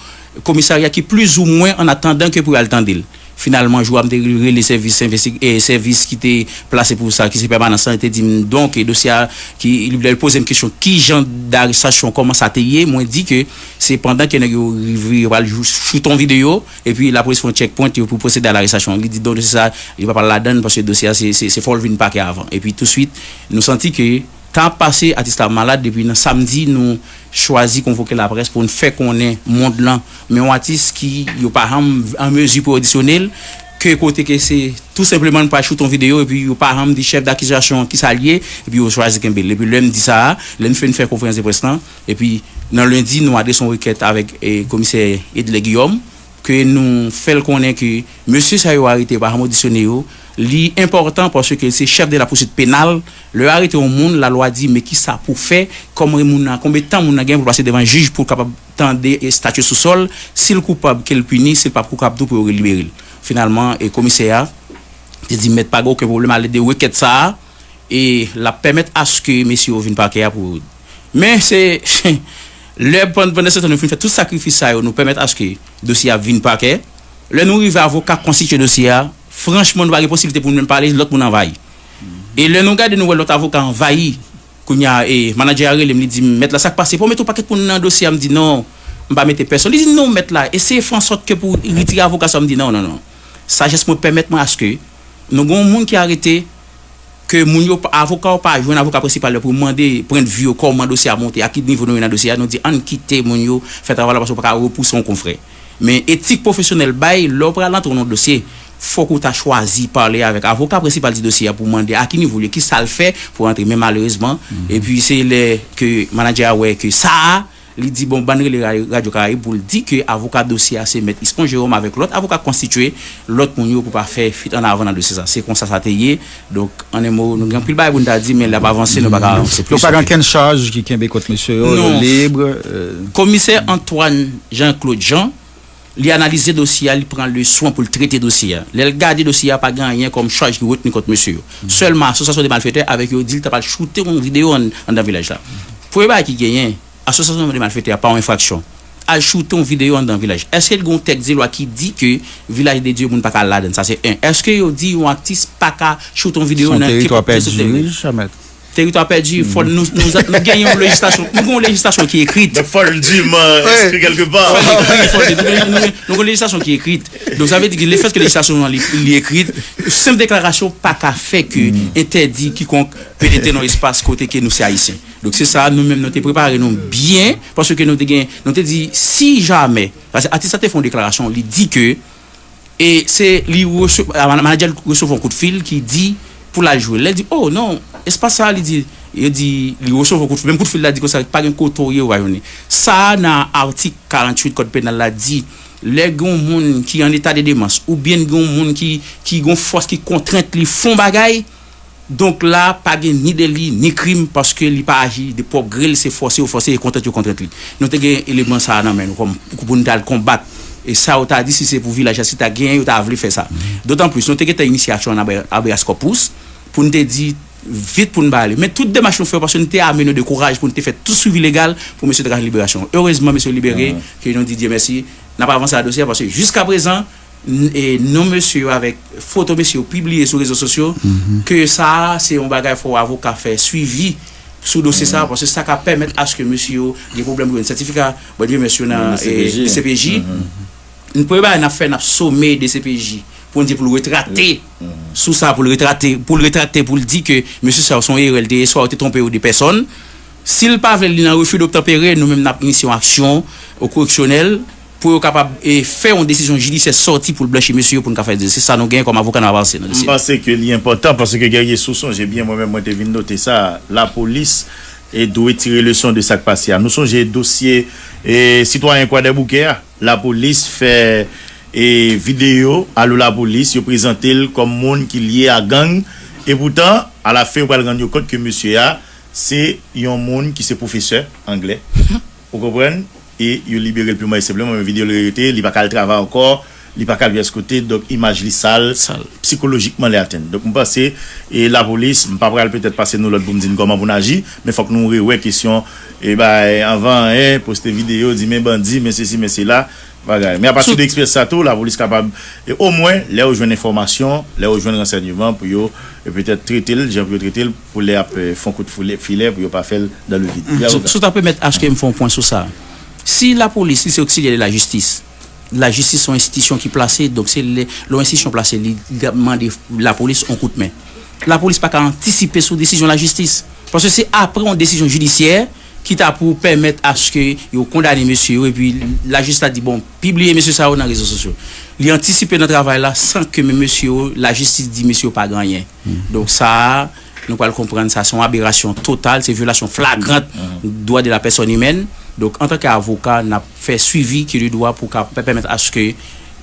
komisarya ki plizoumwen an atandan ke pou y al tande l. Finalman, jou a m te rele sèvis envesti-, e, sèvis ki te plase pou sa, ki se pèmanans lan, te di m, donk, e, dosye a, ki, li, lè l poze m kesyon, ki jan darestasyon, kòman sa te ye, mwen di ke se pandan ke nèg yo rive, yo pral jou-, choute yon videyo, epi lapolis fè yon checkpoint, yo pou pwosede a larestasyon. Li di, donk, dosye sa, li pa pral ladan l, paske dosye a, se, se, se fò l vin pakè avan. Epi, touswit, nou santi ke tan ap pase, atis la malad, depi nan samdi, nou chwazi konvoke laprès pou n fè konnen mond lan. Men yon atis ki yo pa janm an mezi pou odisyone l, ke kote ke se tou senpleman n pral choute yon videyo, epi yo pa janm di chèf dakizasyon an kisa l ye, epi yo chwazi kenbe l. Epi lè m di sa a, lè n fin fè konferans de près lan, epi nan lendi, nou adrese yon rekèt avèk, e, komisè Edlè Guillaume, ke nou fè l konnen ke mesye sa yo arete pa janm odisyone yo, li enpòtan paske se chèf de la poursuite pénale. Lè yo arete yon moun, lalwa di, men kisa pou fè, kòman moun nan, konbyen tan moun nan gen pou l pase devan jij pou l kapab tande estati sousòl, si l koupab, ke l pini, si l pa koupab tou, pou yo libere l. Finalman, e komisè a te di, mèt, pa gen okenn pwoblèm, ale de rekèt sa a, e l ap pèmèt aske mesye yo vin pakè a pou, men se, lè pann-, pandan se tan nou fin fè tout sakrifis sa yo, nou pèmèt aske dosye a vin pakè. Lè nou rive avoka konstitye dosye a, franchman, nou pa gen posiblite pou nou menm pale, lòt moun anvayi. E lè nou gade, nou wè lòt avoka anvayi. Kounye a, e, manadjè a rele m, li di m, mèt la, sa k pase? Pou w mete yon pakèt moun nan dosye a? M di, non, m pa mete pèsonn. Li di, non, mèt la, eseye fè ansòt ke pou retire avoka sa. M di, non, non, non. Sajès mwen pèmèt mwen aske nou gen yon moun ki arete, ke moun yo, avoka yo pa jwenn avoka prensipal yo pou mande pwennvi yo, kòman dosye a monte, a ki nivo nou ye nan dosye a, nou di, ann kite moun yo fè travay la, paske w pa ka repouse yon konfrè. Men etik pwofesyonèl bay, lè w pral antre nan dosye, fòk ou ta chwazi pale avèk avoka prensipal di dosye a pou mande a ki nivo l ye, kisa l fè pou rantre. Men malerezman, epi se lè ke manadjè a wè ke sa a, li di, bon, bann rele ra-, Radyo Karayib pou l di ke avoka dosye a se mèt Ismon Jérôme avèk lòt avoka konstitye, lòt moun yo pou pa fè fuit an avan nan dosye sa. Se konsa sa te ye. Donk, an en mo, nou gen anpil bagay pou n ta di, men l ap avanse, nou pa ka avanse plis. Donk, pa gen okenn chaj ki kenbe kont mesye yo, yo lib. Non. Komisè Antoine Jean Claude Jean, li analize dosye a, li pran le swen pou l trete dosye a. Lè l gade dosye a, pa gen anyen kòm chaj ki retni kont mesye yo. Sèlman, asosyasyon de malfetè avèk yo di l ta pral choute yon videyo an-, anndan vilaj la. Premye bagay ki genyen, asosyasyon de malfetè a pa yon enfraksyon. al choute yon videyo anndan vilaj? Èske l gen yon tèks de lwa ki di ke Vilaj de Dye moun pa ka al ladan l? Sa se en. Èske yo di yon atis pa ka choute yon videyo nan kenpòt tè sou tè? Teritwa pèdi, fò nou, nou, nou gen yon lejislasyon, nou gen yon lejislasyon ki ekrit. Donk, fò l diman enskri kèlkepa. Fò l ekri, fò l, nou gen, nou gen, nou gen yon lejislasyon ki ekrit. Donk, sa vle di ke lefètke lejislasyon an li, li ekrit, senp deklarasyon pa ka fè ke entèdi kikonk penetre nan espas kote ke nou se Ayisyen. Donk, se sa, nou menm, nou te prepare nou byen, paske nou te gen, nou te di, si jamè, paske atis la te fè yon deklarasyon, li di ke E se li rese- a- manadjè l resevwa yon kout fil ki di pou l al jwe. Lè l di, "Oh non, espas sa a," li di, yo di, li resevwa yon kout fil. Menm kout fil la di konsa, "Pa gen kote w ye, ou pa jwenn li." Sa a nan atik karanntuit kòd penal la di, lè gen yon moun ki an eta de demans, oubyen gen yon moun ki, ki gen yon fòs ki kontrent li fè yon bagay, Donk la, pa gen ni deli, ni krim, paske li pa aji de pwòp gre l, se fòse yo fòse, e kontrent yo kontrent li. Nou te gen eleman sa a nan men nou kòm pou nou t al konbat. E sa yo ta di, si se pou vilaj la, si ta genyen, yo ta vle fè sa. Dotan plis, nou te gentan inisye aksyon an abe- habeas corpus, pou n te di vit pou n ba li. Men tout demach nou fè yo, paske nou te ame nou de kouraj pou n te fè tout swivi legal pou mesye te ka jwenn liberasyon. Erezman, mesye libere, ke nou di Dye mèsi, n ap avanse a dosye a, paske jiska prezan, n- e non mesye yo avèk foto mesye yo pibliye sou rezo sosyo, ke sa a se yon bagay fò avoka fè swivi sou dosye sa a, paske sa ka pèmèt aske mesye yo gen pwoblèm pou yo jwenn sètifika bòn vye mesye yo nan D C P J. N premye bagay n ap fè, n ap some D C P J pou n di pou l retrakte sou sa, pou l retrakte, pou l retrakte, pou l di ke mesye sa yo se yon erè l te ye, swa yo te twonpe yo de pèsòn. Si l pa vle l, li nan refi doptanpere, nou menm n ap inisye yon aksyon o koreksyonèl pou yo kapab e, fè yon desizyon jidisyè sòti pou l blanchi mesye yo pou n ka fè dosye. Se sa nou genyen kòm avoka n ap avanse nan dosye. M panse ke li enpòtan paske Guerrier, si w sonje byen, mwen menm mwen te vin note sa, lapolis e dwe tire leson de sa k pase a. Nou sonje dosye e, sitwayen Kwadèboukè a, lapolis fè e, videyo, Alo Lapolis, yo prezante l kòm moun ki lye a gang, e poutan, alafen yo pral rann yo kont ke mesye a se yon moun ki se pwofesè anglè. Ou konprann? E yo libere l piman e senpleman, men videyo l rete, li pa ka al travay ankò, li pa ka al pyès kote, donk imaj li sal, sikolojikman li atenn. Donk m panse, e lapolis, m pa pral petèt pase nou lòd pou m di n kòman pou n aji, men fòk nou rewè kesyon, e bay, anvan anyen, poste videyo, di men bandi, men sesi, men sela, bagay. Men apati de eksperyans sa tou, lapolis kapab, e omwen, lè yo jwenn enfòmasyon, lè yo jwenn ransèyman pou yo, e petèt trete l, jan pou yo trete l, pou lè y ap, e, fè yon kout foulè- filè pou yo pa fè l dan le vid. Wi, avoka. Si w ta pèmèt aske m fè yon pwen sou sa. Si lapolis, li se oksilyè de lajistis, lajistis se yon enstitisyon ki plase, donk se lè lè yon enstitisyon plase, li, li ap mande lapolis yon kout men. Lapolis pa ka antisipe sou desizyon lajistis. Paske se apre yon desizyon jidisyè ki ta pou pèmèt aske yo kondane mesye yo, epi lajistis la di, "Bon, pibliye mesye sa yo nan rezo sosyo." Li antisipe nan travay la san ke men mesye yo, lajistis di mesye yo pa gen anyen. Donk sa a, nou pral konprann sa se yon aberasyon total, se vyolasyon flagrant dwa de la pèsòn imèn. Donk, antanke avoka, n ap fè swivi ki de dwa pou ka pèmèt aske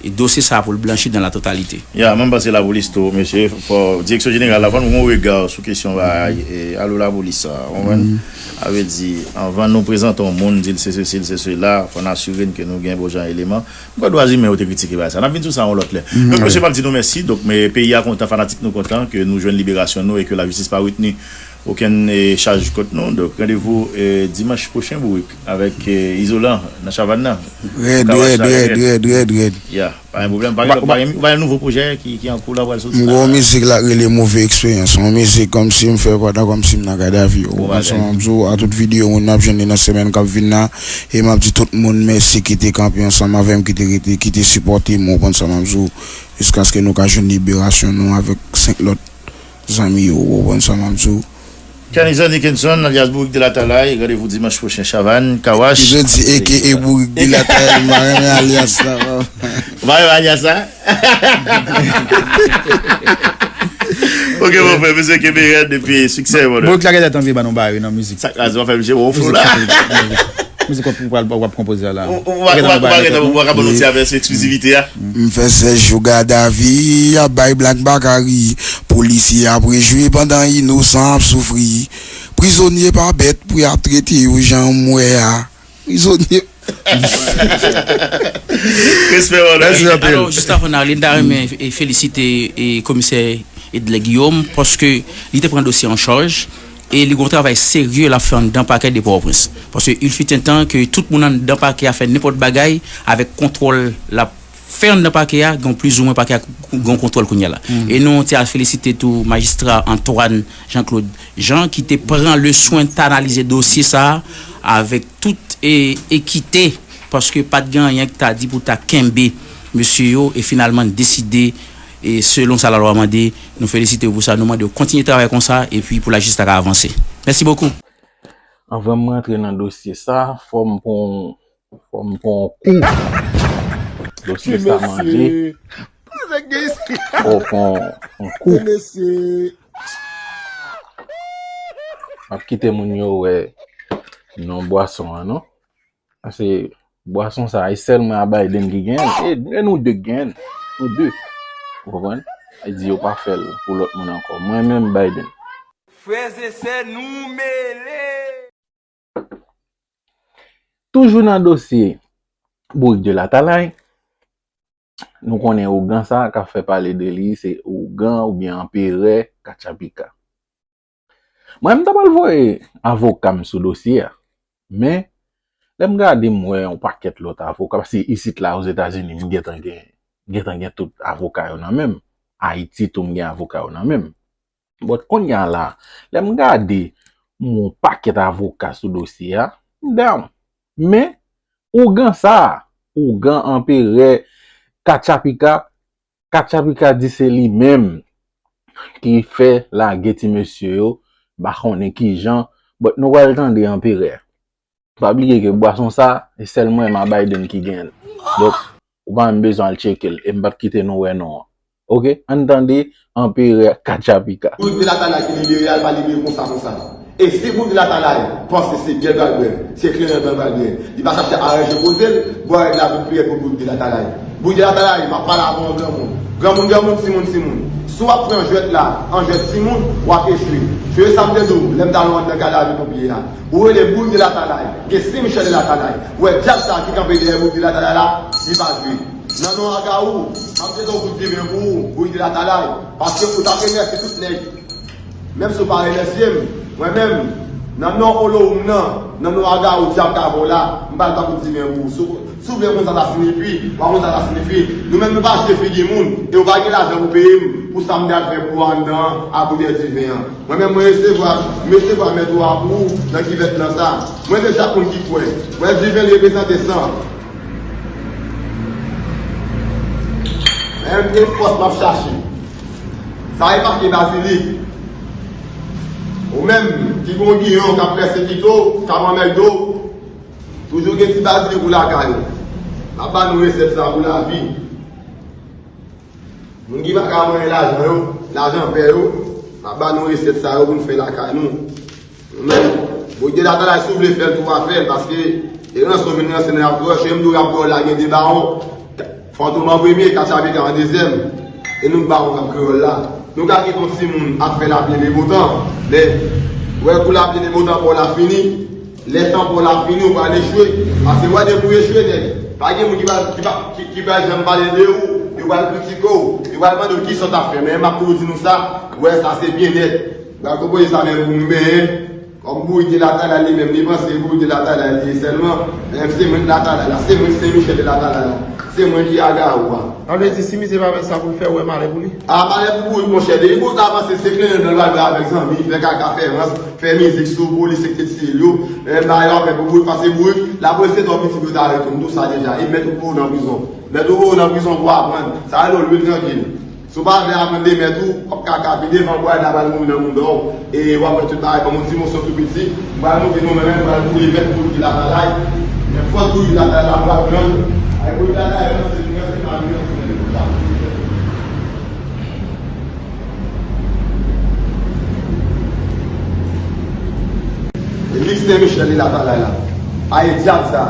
dosye sa a pou l blanchi dan la totalite. Ya, mwen m panse lapolis tou, mesye, fò, direksyon jeneral la, fò nou gen yon rega sou kesyon bagay, e, alo lapolis sa, ou konprann? Sa vle di, anvan nou prezante yon moun, di l se sesi, l se sela, fò n asire n ke nou gen bon jan eleman. M kwè dwa imen yo te kritike bagay sa. N ap vin sou sa yon lòt lè. Donk, mesye, m ap di nou mèsi. Donk, men, peyi a kontan, fanatik nou kontan ke nou jwenn liberasyon nou e ke lajistis pa retni okenn, e, chaj kont nou. Donk, randevou, e, dimanch pwochen, Bourik, avèk, e, Izolan nan Chavann nan. Rèd, rèd, rèd, rèd, rèd, rèd. Ya, pa gen pwoblèm. Pa gen, pa gen, pa gen nouvo pwojè ki, ki an kou la pral soti? M gen yon mizik la k rele Move Eksperyans. Yon mizik kòmsi m fè pandan kòmsi m nan Gadavi. Ou konprann sa m ap di w? A tout videyo moun ap jwenn li nan semèn k ap vin nan. E m ap di tout moun mèsi ki te kanpe ansanm avè m, ki te rete, ki te sipòte m, ou konprann sa m ap di w, jiskaske nou ka jwenn liberasyon nou avèk senk lòt zanmi yo, ou konprann sa m ap di w. Kenison Dickinson, alyas Bourik de Latalay, randevou dimanch pwochen, Chavann, Kawash. Ki vle di, A K A Bourik de Latalay, m pa renmen alyas sa. Ou pa renmen alyas sa? Ok, mon frè, mesye, kenbe rèd epi siksè, mon frè. Bourik la gentan tann vye ba nou bare nan mizik. Sa kraze, w ap fè misye wè w flou la. Mizik w ap, w ap, w ap konpoze a la. Ou, ou, ou pa, ou pa, ou pa gentan, ou pa ka ban nou ti avèsyon eksklizivite a? M fè sèz jou gadavi, y ap bay blag bakari. Polisye ap rejwi pandan inosan ap soufri. Prizonye pa bèt pou y ap trete yo jan m wè a. Prizonye. Respè, mon frè. Mèsi anpil. Alò, jis avan n ale, n ta renmen, e, felisite, e, komisè Edlè Guillaume, paske li te pran dosye an chaj. e li gen yon travay serye l ap fè anndan pakè de Pòtoprens. Paske il fut un temps ke tout moun anndan pakè a fè nenpòt bagay avèk kontwòl l ap fè anndan pakè a, gen plizoumwen pakè a gen kontwòl kounye a la. E nou te al felisite tou majistra Antoine Jean Claude Jean ki te pran le swen t analize dosye sa a avèk tout e, ekite, paske pa t gen anyen ki ta di pou ta kenbe mesye yo e finalman deside e selon sa lalwa mande. Nou felisite yo pou sa, nou mande yo kontinye travay konsa epi pou lajistis la ka avanse. Mèsi bokou. Anvan m rantre nan dosye sa, fò m pran yon, fò m pran yon kou. Dosye sa mande, fò w pran yon kou. M ap kite moun yo wè non bwason an non. Paske bwason sa a, e sèl mwen a Biden ki genyen l. E, e nou de ki genyen l. Nou de. Ou konprann? E di yo pa fè l pou lòt moun ankò. Mwen menm Biden. Frèzesè, nou mele! Toujou nan dosye Bourik de Latalay, nou konnen ougan sa a k ap fè pale de li, se ougan oubyen anperè Katchapika. Mwen, m ta pral voye avoka m sou dosye a. Men, lè m gade, m wè yon pakèt lòt avoka, paske isit la, Ozetazini, m gentan gen, m gentan gen tout avoka yo nan men m. Ayiti tou, m gen avoka yo nan men m. But kounye a la, lè m gade, m wè yon pakèt avoka sou dosye a, m down. Men, ougan sa a, ougan anperè Katchapika, Katchapika di se li menm ki fè lage ti mesye yo, m pa konnen kijan, but nou pral tande anperè. Pa bliye ke bwason sa, se sèl mwen m a Biden ki genyen l. Donk, ou pa menm bezwen al tcheke l, e m p ap kite nou wè non an. Oke, ann tande anperè Katchapika. Bourik de Latalay ki libere a, l pa libere konsa konsa. E si Bourik de Latalay panse se byè l pral bwè, se kleren blan l pral bwè, li pa chache aranje koze l, bwè règ la vin pi rèd pou Bourik de Latalay. Bourik de Latalay, m ap pale avè w granmoun. Granmoun, granmoun, timoun, timoun. Si w ap pran jwèt la an jwèt timoun, w ap echwe. Se sa m te di w lè m t al anndan kay lavi ponpye a. Ou rele Bourik de Latalay, gen Sen Michèl de Latalay. Ou wè dyab sa a ki kanpe dèyè Bourik de Latalay la, li pa jwe. Nan non a Gawou, m ap jete yon kout diven pou ou, Bourik de Latalay, paske ou t ap remèsye tout nèg. Menm si w pa remèsye m, mwen menm, nan non Olowoum nan, nan non a Gawou dyab k avè w la, m pral ba kout diven pou ou. Si w, si w vle konn sa sa siyifi, w a konn sa sa siyifi. Nou menm nou pa jete figi moun, e w pa gen lajan pou peye m pou sa m t al fè pou ou anndan an, a pou dèyè diven an. Mwen menm mwen resevwa, m resevwa mèt ou a pou ou nan kivèt lan sa. Mwen deja konn ki kwè. Wè diven l reprezante san. Men m gen fòs m ap chache. Sa e pa ke bazilik. Ou menm ki gon giyon k ap pèsekite w, k ap anmède w, toujou gen ti bazilik ou lakay ou. M ap ba nou resèt sa pou lavi. Moun ki pa ka manyen lajan yo, lajan pè yo, m ap ba nou resèt sa yo pou n fè lakay nou. Nou menm, Bourik de Latalay, si w vle fè l tou, w a fè l, paske e ranse w vin ranse nan rap kreyòl, se menm tou rap kreyòl la gen de bawon, Fantom an premye, Katchapika an dezyèm, e nou k bawon rap kreyòl la. Nou ka kite yon timoun ap fè lapli e le botan, men, wè kou lapli e le botan pa w la fini, lè tan pa w la fini, ou pral echwe. Paske wè depi w echwe nèt, pa gen moun ki pral, ki pa, ki, ki pral janm pale de ou, yo pral kritike w, yo pral mande w kisa w t ap fè. Men m ap toujou di nou sa, wè sa se byen nèt. M pral konpoze sa menm pou m benyen. Kòm Bourik de Latalay li menm li panse Bourik de Latalay li ye sèlman, men se mwen k Latalay la, se mwen k Sen Michèl de Latalay la, se mwen ki a Gawou a. Sa vle di si misye pa fè sa pou l fè, ou wè malè pou li? A malè pou Bourik monchè, depi Bourik la panse se klennen l pral bwè avèk zanmi, fè kaka, fè rans, fè mizik sou polis, etsetera. Men bagay la pè pou Bourik, paske Bourik, l ap rete twò piti pou yo ta retounen, m di w sa deja, e mèt ou voye w nan prizon. Mèt ou voye w nan prizon pou w aprann. Sa rele w lwe trankil. Si w pa vle aprann de mèt ou, w ap kaka, pi devan bway la pral mouri nan mouda w. E w ap wè tout bagay kòm yon ti moso tou piti. M pral montre nou menm, m pral mouri mèt Bourik de Latalay. Men fòs Bourik de Latalay la pral pran. Ay Bourik de Latalay, se vre, se pa vre, se vre. E li Sen Michèl li Latalay la. Ay dyab sa.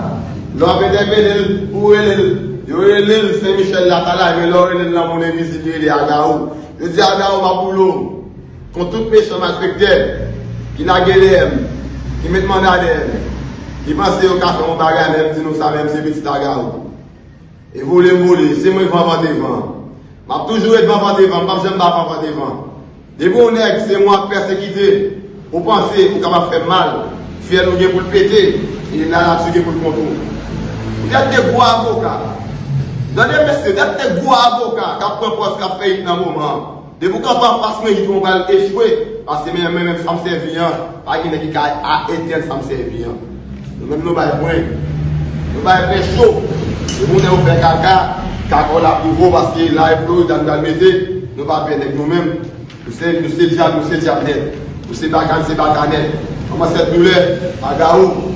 Lè w ap entèpele l, ou rele l, yo rele l Sen Michèl Latalay, men lè w rele l nan moun envizib, yo rele a Gawou. Yo di a Gawou m ap boule w. Kont tout mechan malfektè ki lage dèyè m, ki met manda dèyè m, ki panse yo ka fè yon bagay, men m di nou sa, men m se pitit a Gawou. E vole m vole, se mwen k vanvante van. M ap toujou ret vanvante van, m p ap janm pa vanvante van. Depi yon nèg se mwen w ap pèsekite, Ou panse ou kapab fè m mal, fyèl ou gen pou l pete, e lanati gen pou l kont ou. Gad de gwo avoka. Gade mesye, gad de gwo avoka k ap pran pòz k ap fè hit nan moman an. Depi w kanpe anfas mwen, hit mwen pral echwe, paske men, men, men sa m sèvi an, pa gen nèg ki ka a-, etèn sa m sèvi an. Nou menm nou bay pwen, nou bay pwen cho. E moun yo fè kaka, kaka w la pou vo, paske la e Florida nou pral mete, nou pa pè nèg nou menm. Nou se, nou se dyab, nou se dyab nèt. Nou se baka, nou se baka nèt. Kòman sèt doulè, agawou.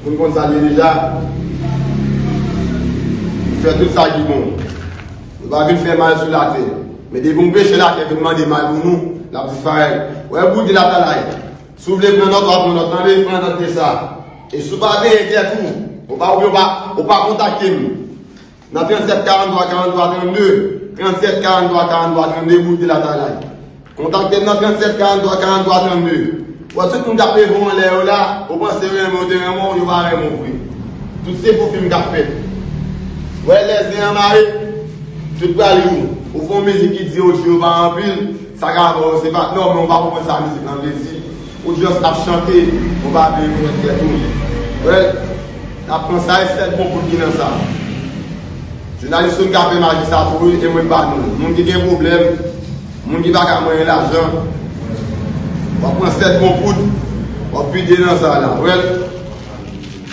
Moun konn sa li deja. Nou fè tout sa ki bon. Nou pa vin fè mal sou latè. Men depi yon peche latè vin mande mal pou nou, l ap disparèt. Wè, bout de latalay. Si w vle pran nòt, w a pran nòt, tande, pran nòt de sa. E si w pa veye tèt ou, ou pa, ou pa, ou pa kontakte m. Nan trannsèt karantwa karantwa trannde, trannsèt karantwa karantwa trannde, bout de latalay. Kontakte m nan trannsèt karantwa karantwa trannde. Wè, tout moun k ap leve w anlè yo la, ou panse yo renmen w, te renmen w, yo pa renmen w vre. Tout se fo fim k ap fèt. Wè, lè zen an mare, tout pral ou. Ou fè yon mizik ki di yo di yo pa anpil, sa ka fè w se pa nòmal, ou pa konprann sa mizik lan vle di. Ou just ap chante, ou pa vle rekonèt tèt ou. Wè, n ap pran sa e sèt bon kout ki nan sa. Jounalis yo n ka fè maji sa tou wi, e mwen pa nou. Moun ki gen pwoblèm, moun ki pa ka manyen lajan, w ap pran sèt bon kout, w ap vide nan sa la. Wè,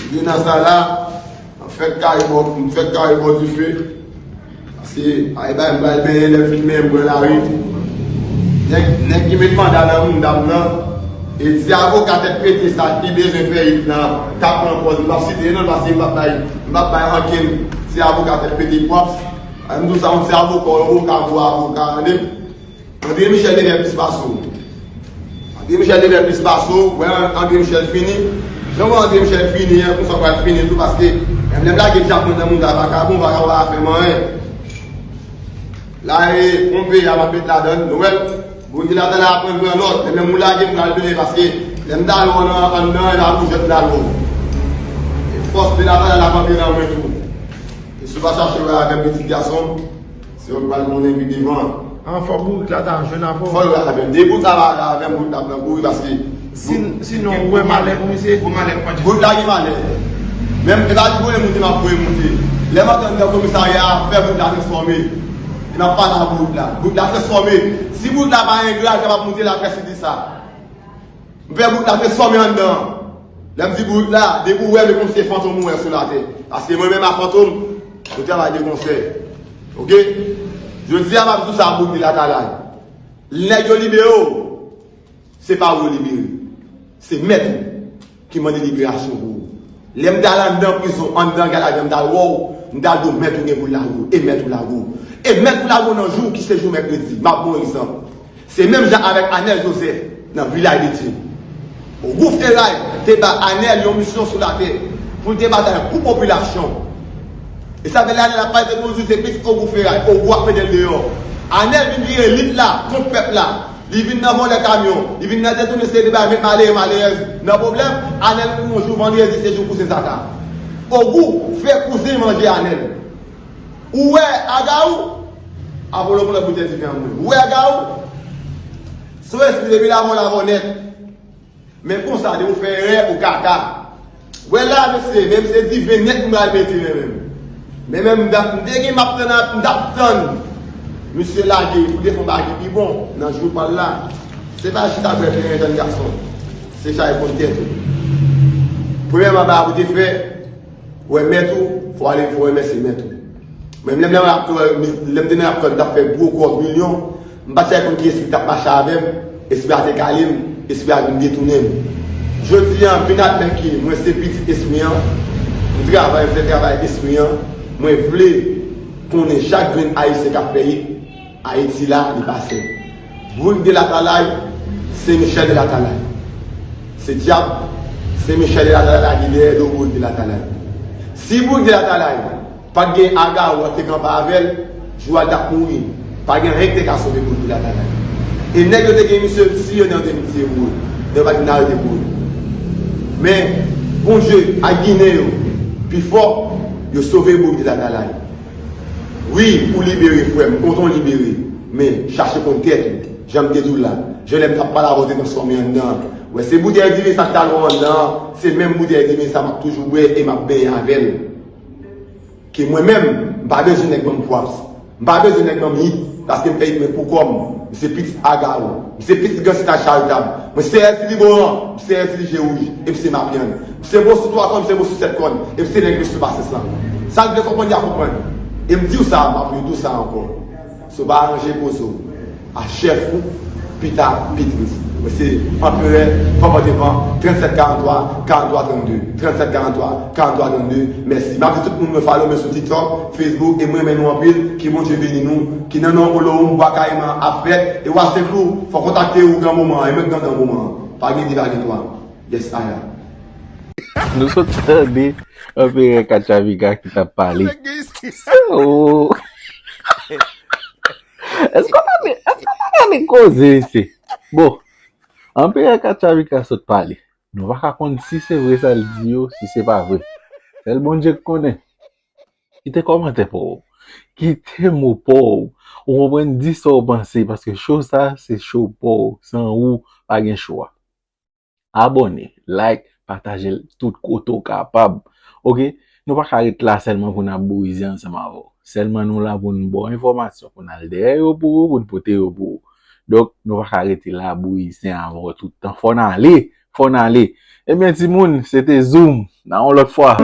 vide nan sa la, m ap fèk kare bò, m ap fèk kare bò dife. Paske, ay bay, m bay benyen, lè m fin benyen, m pran lari. Nèg, nèg ki met manda nan mouda m nan, e ti avoka tèt pete sa ki bezwen fè hit lan, k ap pran pòz, m p ap site non l, paske m p ap bay, m p ap bay ankenn ti avoka tèt pete pwòps. Ay, m di w sa, yon ti avoka, yon avoka, gwo avoka, tande. André Michel te fè plis pase w. André Michel te fè plis pase w. Wè, André Michel fini. Jan w wè André Michel fini an, konsa w pral fini tou, paske menm lè m lage djab mwen nan mouda vakabon, vakabon pa fè m anyen. La e, ponpe a, m ap met ladann, nou wè l. Bout de latalay ap pran, pran lòt. Men lè m lage m pral benyen, paske lè m t al wè w nan, anndan, e pa pou jwèt m t al wè w. E fòs de latalay la kanpe nan mwen tou. E si w pa chache wè avè m, pitit gason m, se ou k pral konnen pi devan. An, fò bourik la ta jwenn avè w. Fò l wè avè m. Depi w ta pale avè m, bourik la pran kouri paske si, sinon, ou wè malè pou misye. Bourik la gen malè. Menm, e pa di voye monte, m ap voye monte. Lè m antre anndan komisarya a, fè bourik la transfòme. E m ap pale a bourik la. Bourik la transfòme. Si bourik la pa engra, l kapab monte la prèske di sa. M fè bourik la transfòme anndan. Lè m di bourik la, depi w wè m, e kòmsi se fantom ou wè sou latè. Paske mwen menm a fantom, nou travay de konsè. Oke? Jodi a, m ap di w sa, bourik de latalay. Nèg yo libere w, se pa ou yo libere. Se mèt ou ki mande liberasyon pou ou. Lè m t al anndan prizon, anndan gad avè m, m t al wè w, m t al di w mèt ou gen pou l lage w, e mèt ou lage w. E mèt ou lage w nan jou ki se jou mèkredi. M ap ba w egzanp. Se menm jan avèk Anèl Jozèf nan Vilaj de Dye. Ogou Feray te ba Anèl yon misyon sou latè pou l te batay pou popilasyon. E sa fè lane l ap pale de Bonjou, se pitit Ogou Feray, Ogou ap mete l deyò. Anèl vin vire lit la kont pèp la. Li vin nan vòlè kamyon, li vin nan detounen seri de bagay, met malere, malerèz nan pwoblèm. Anèl mouri yon jou vandredi, se jou kouzen Zaka. Ogou fè kouzen manje Anèl. Ou wè Agawou? Apollo pran boutèy diven an mwen. Ou wè Agawou? Son espri depi l avè w, l avè w nèt. Men konsa, depi w fè erè, ou kaka. Wè la, mesye, men se diven nèt m pral mete men menm. Men menm m t ap, m te gen m ap tann, m t ap tann misye lage pou te fè yon bagay ki pi bon nan jou pa l la. Se pa chita bwè plenyen jèn gason. Se chache konn tèt ou. Premyèman, bagay pou te fè, wè mèt ou, fò ale, fò remèsye mèt ou. Men lè m nan Raptor, lè m te nan Raptor, m t ap fè gwo kòb milyon, m pa t chèche konn ki espri k t ap mache avè m, espri a te kale m, espri a vin detounen m. Jodi a, m vin admèt ke mwen se pitit espri an, m travay, m fè travay espri an, mwen vle konnen chak grenn ayisyen k ap fè hit, Ayiti la, li pa senp. Bourik de Latalay, Sen Michèl de Latalay. Se dyab Sen Michèl de Latalay la ki dèyè do Bourik de Latalay. Si Bourik de Latalay pa t gen Agawou te kanpe avè l, jou a l t ap mouri. Pa t gen anyen ki te ka sove Bourik de Latalay. E nèg yo te gen misye tiye nan de misye Bourik. Yo pa t vin arete Bourik. Men, Bondye ak Ginen yo pi fò, yo sove Bourik de Latalay. Wi, ou libere, frè m, m kontan w libere. Men, chache konn tèt ou, jan m te di w la. Jan lè m t ap pale avè w, te transfòme anndan. Wè, se boutèy diven sa k t al wè w anndan an, se menm boutèy diven sa m ap toujou bwè e m ap benyen avè l. Ke mwen menm, m pa bezwen nèg ban m props. M pa bezwen nèg ban m hit, paske m fè hit mwen pou kò m. M se pitit Agawou. M se pitit Gran Sita Charitab. Mwen se Èzili Boran, m se Èzili Je Wouj, e m se Mapyan. M se bo sou twa kòn, m se bo sou sèt kòn, e m se nèg mesye Basis lan. Sa l vle konprann, y a konprann. E m di w sa, m ap redi w sa ankò. Si w pa ranje koze w a chèf ou, pita pi tris. Mwen se Anperè, Fanfan Devan, tranntsèt karantwa, karantwa trannde, tranntsèt karantwa, karantwa trannde. Mèsi. M ap di tout moun mwen follow mwen sou TikTok, Facebook, e mwen renmen nou anpil. Ke Bondye beni nou. Ke nan non Olowoum, Bwa Kayiman ap fèt. E Wa Senklou, fò kontakte ou gran moman an. E mwen k nan gran moman an. Pa gen de, pa gen twa. Yes, I am. Nou sot tande Anperè Katchavika ki t ap pale. Oh. Èske w tande, èske w tande koze, mesye? Bon, Anperè Katchavika sot pale. Nou pa ka konn si se vre sa l di yo, si se pa vre. Sèl Bondye k konnen. Kite kòmantè pa w. Kite mo pa w. Ou konprann, di sa w panse, paske show sa, se show pa w. San ou, pa gen chwa. Abòne, like, pataje l tout kote w kapab. Oke? Nou pa ka ret la sèlman pou n ap bourize ansanm avè w. Sèlman nou la pou n ba w enfòmasyon, pou n al dèyè yo pou ou, pou n pote yo pou ou. Donk, nou pa ka rete la bourize avè w tout tan. Fò n ale! Fò n ale! Ebyen, timoun, se te Zoom. Nan yon lòt fwa.